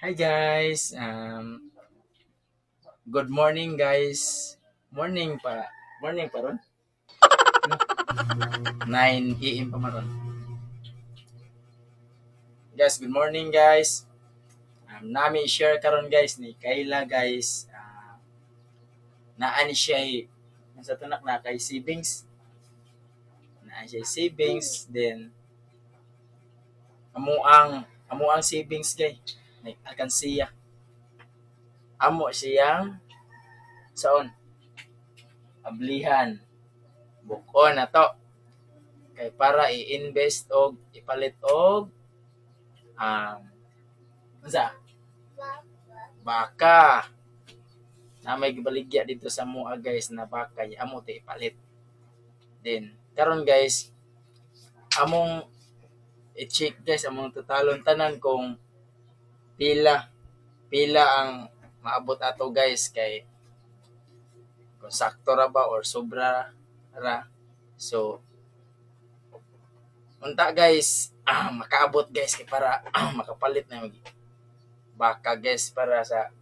Hi guys. Good morning, guys. Morning pa. Morning pa ron. No? 9 AM pa maron. Guys, good morning, guys. Nami share karon, guys, ni Kayla, guys. Naa ni siya nasa tunak na kay savings. Naa siya savings, then amo ang savings kay ni alkansiya. Amo siyang saon ablihan, bukon na to kay para i-invest og ipalit og unsa, baka na may gibaligya dito sa mua, guys, na baka amo ti ipalit. Then karon, guys, among i-check, guys, among totalon tanan kung pila pila ang maabot ato, guys, kay kung sakto ra ba or sobra ra. So unta, guys, makaabot, guys, kay para makapalit na mag baka, guys, para sa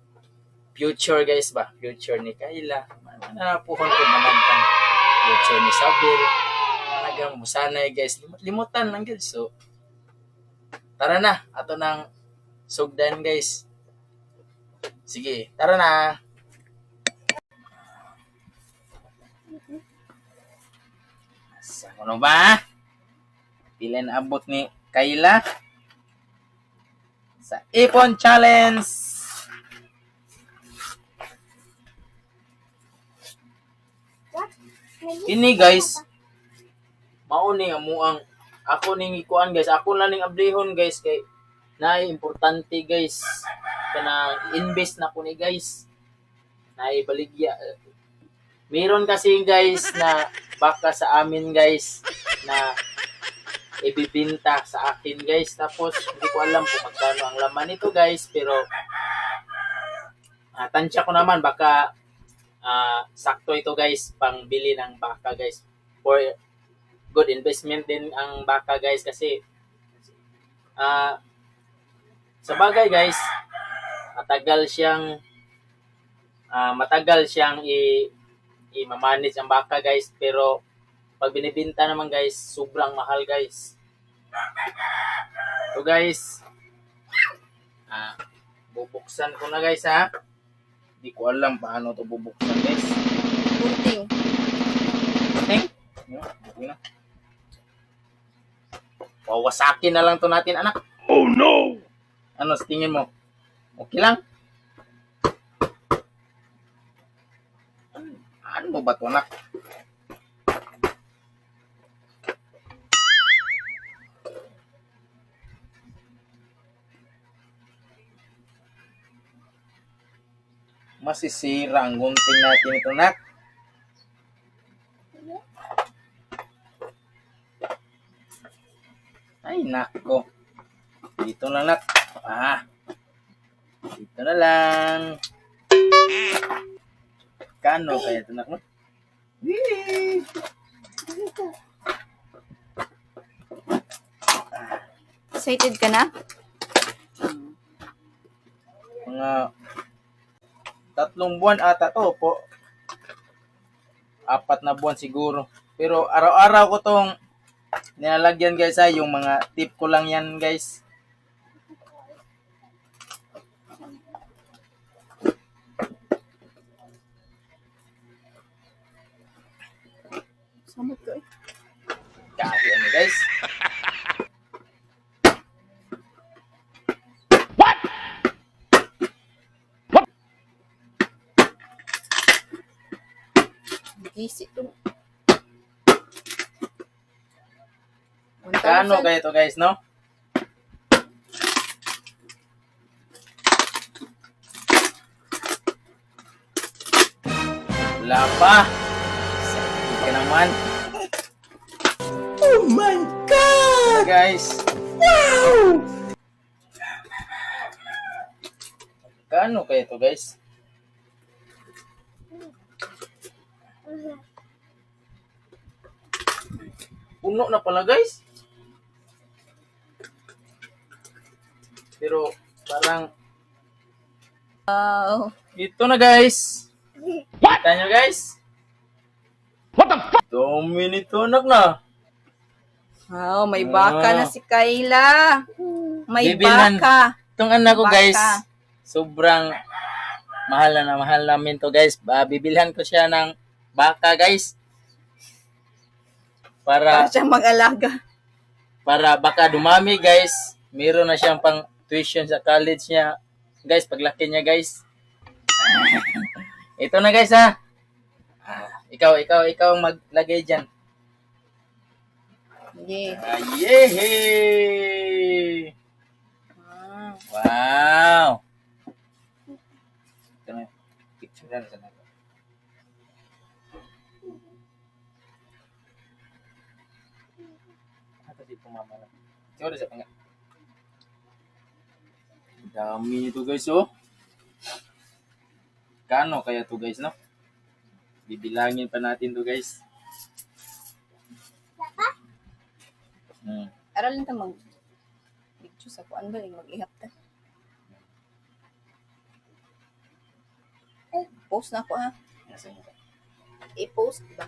future, guys, ba, future ni Kayla na puhon ko naman pang future ni Sabel, managa musanay, guys. Limutan lang gud. So tara na, ato nang sugdan, guys. Sige, tara na. Sa ano ba? Pila na abot ni Kayla sa Ipon Challenge? Ini, guys, mao ni amo ang ako ning ikuan, guys. Ako na ning ablihon, guys, kay naay importante, guys, kana invest na ko ni, guys. Naay baligya. Meron kasi, guys, na baka sa amin, guys, na ibibinta sa akin, guys. Tapos hindi ko alam kung magkano ang laman nito, guys, pero tansya ko naman baka sakto ito, guys, pangbili ng baka, guys, for good investment din ang baka, guys, kasi sa bagay, guys, matagal siyang i i-manage ang baka, guys, pero pag binibenta naman, guys, sobrang mahal, guys. So guys, bubuksan ko na, guys, ha. Hindi ko alam paano to bubuksan, guys. Gunting. Ting. Okay na. Wawasakin na lang to natin, anak. Oh no! Ano sa tingin mo? Okay lang? Ano ba to, anak? Masisira ang gunting natin ito, nak. Ay, nako. Dito na, nak. Dito na lang. Kano kaya ito, nak, no? Whee! Excited ka na? Mga 3 buwan ata to po. 4 na buwan siguro. Pero araw-araw ko tong nilalagyan, guys, ha. Yung mga tip ko lang yan, guys. Samot ko eh. Kahit ano, guys. What? Gisi to. Kano kaya to, guys, no? Wala pa. Sakit ka naman. Oh my God! Guys. Wow! Kano kaya to, guys? Puno na pala, guys. Pero parang Wow. Ito na, guys. What? Kita nyo, guys? What the fuck? Dami nito, anak na. Wow, may baka Ah. na si Kayla. May Bibilhan. baka. Itong anak ko, Baka. guys, sobrang mahal na mahal namin to, guys. Ba, bibilhan ko siya ng baka, guys. Para Para siya mag-alaga. Para baka dumami, guys. Meron na siyang pang tuition sa college niya. Guys, paglaki niya, guys. Ito na, guys, ha. Ah, ikaw, ikaw, ikaw ang maglagay dyan. Yeah. Ah, yehey! Ah. Wow! Ito na. Picture na sa natin. Ato si pumama na. Siguro sa panga. Ang dami nito, guys, oh. Kano kaya to, guys, no? Bibilangin pa natin to, guys. Aral ta mag picture sa kuan ba mag-ihap ta. Post na ako ha. Nasa inyo. I-post ba?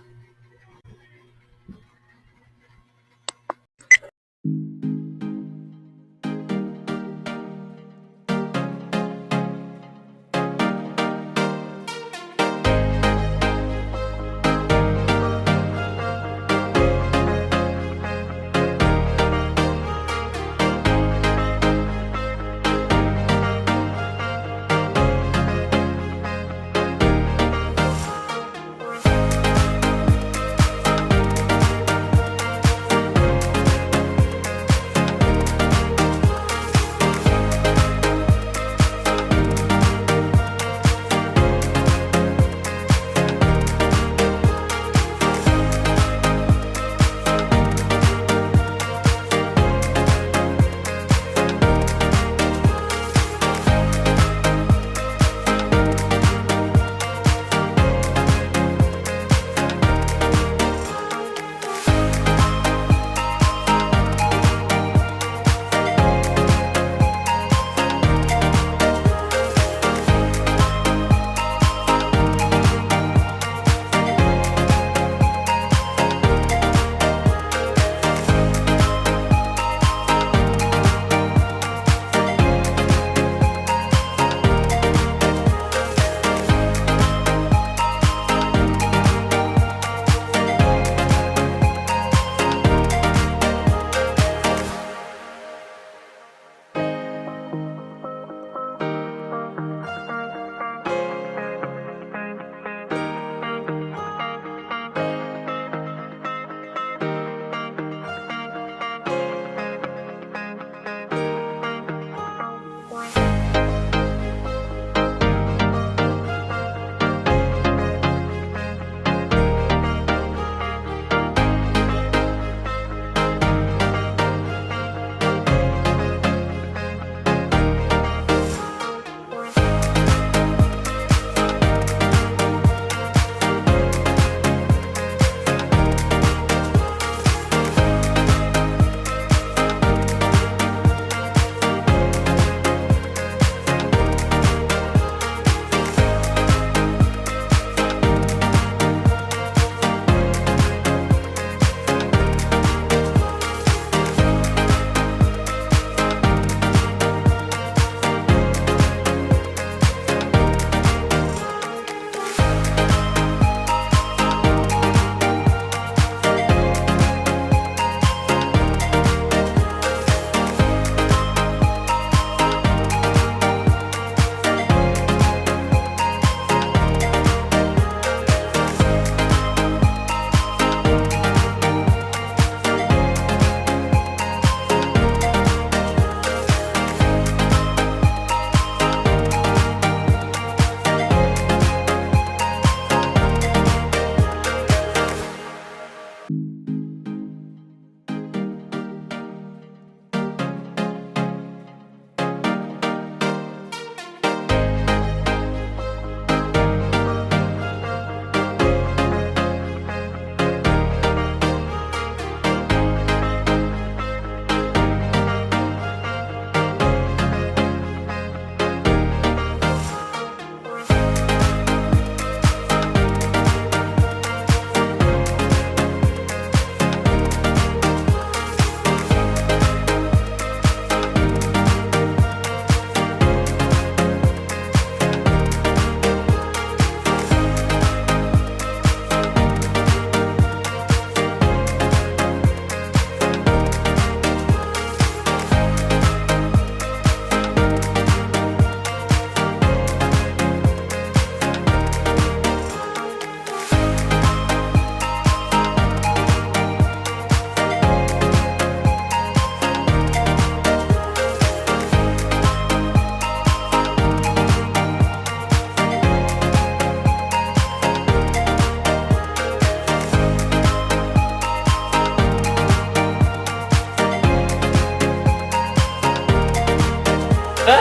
Ha?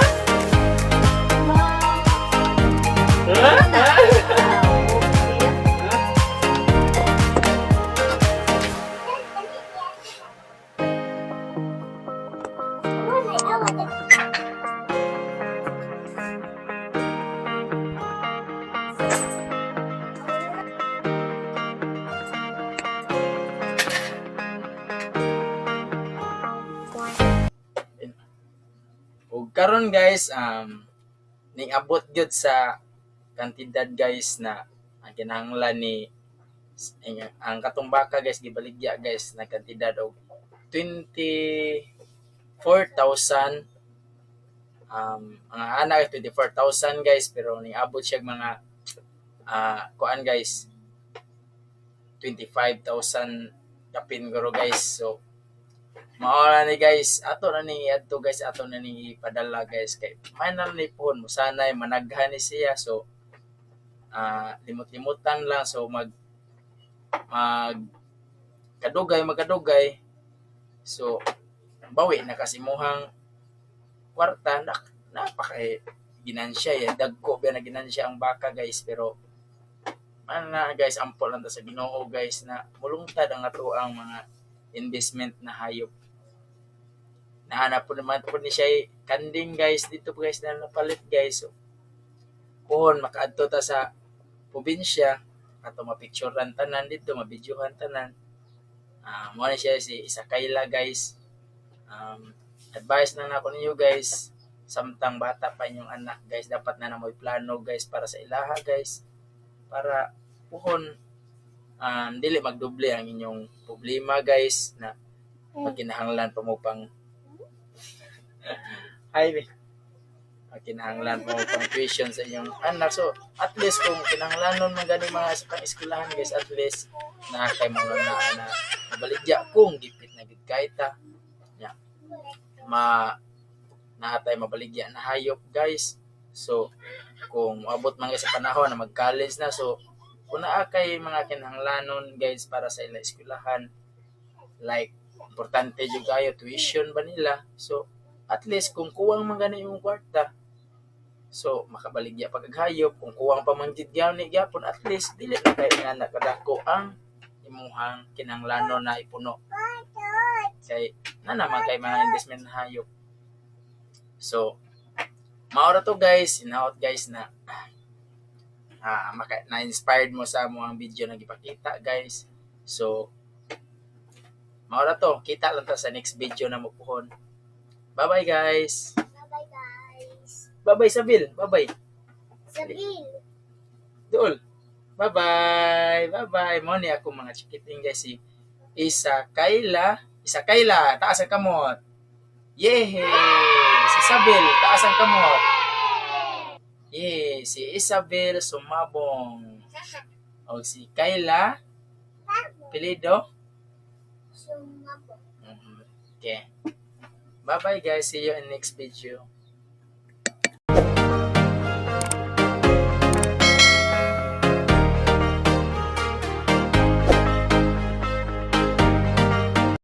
Ha? Ha? Ug karon guys, ning abot gyud sa kantidad guys na ang kinahanglan ni ang katong baka guys, gibaligya guys na kantidad og 24,000. Ang anak 24,000 guys, pero ning abot siya mga kuan guys, 25,000 kapin guro guys. So mao na ni guys, ato na ning iadto guys, ato na ning ipadala guys, kay may na ni pohon musanay managhan ni siya. So limot-limutan lang. So mag mag kadugay, magkadugay, so bawi na kasi imuhang kwarta na napaka ginansya eh. Dagko ba na ginansya ang baka guys, pero ana guys, ampo lang ta sa Ginoo guys na mulungtad ang ato ang mga investment na hayop. Nahanap po naman po ni siya eh, kanding guys dito po guys na napalit guys. So pohon makaadto ta sa probinsya, ato mapicturean tanan dito, mabidyohan tanan. Mo na siya si Isakayla guys. Advice na nako ninyo guys, samtang bata pa inyong anak guys, dapat na mo'y plano guys para sa ilaha guys, para puhon dili magdoble ang inyong problema guys na magkinahanglan pa mo pang ay magkinahanglan pa mo pang tuition sa inyong anak. So at least kung kinahanglanon man gani mga sa pang eskwelahan guys, at least na kay mga na mabaligya kung gipit na gid kay ta ya ma naatay mabaligya na hayop guys. So kung moabot man guys sa panahon na mag-college na, so kung naa kay mga kinahanglanon guys para sa ila eskwelahan, like importante jud kayo tuition ba nila, so at least kung kuwang man gani imong kwarta, so makabaligya pa kag hayop. Kung kuwang pa man gid gyud gyapon, at least dili na kay nga nakadako ang imuhang kinahanglanon na ipuno kay na naman kay mga investment na hayop. So mao ra to guys, hinaot guys na maka, na-inspired mo sa among video na gipakita guys. So mao ra to, kita lang ta sa next video na mo puhon. Bye bye guys. Bye-bye guys. Bye bye Sabil, bye bye. Sabil. Dool. Bye bye. Bye bye. Mo ni ako mga chikiting guys, si Isa Kayla, Isa Kayla, taas ang kamot. Yehey! Si Isabel, taas ang kamot. Yay! Si Isabel Sumabong. O si Kayla Pilido. Sumabong. Okay. Bye-bye guys. See you in next video.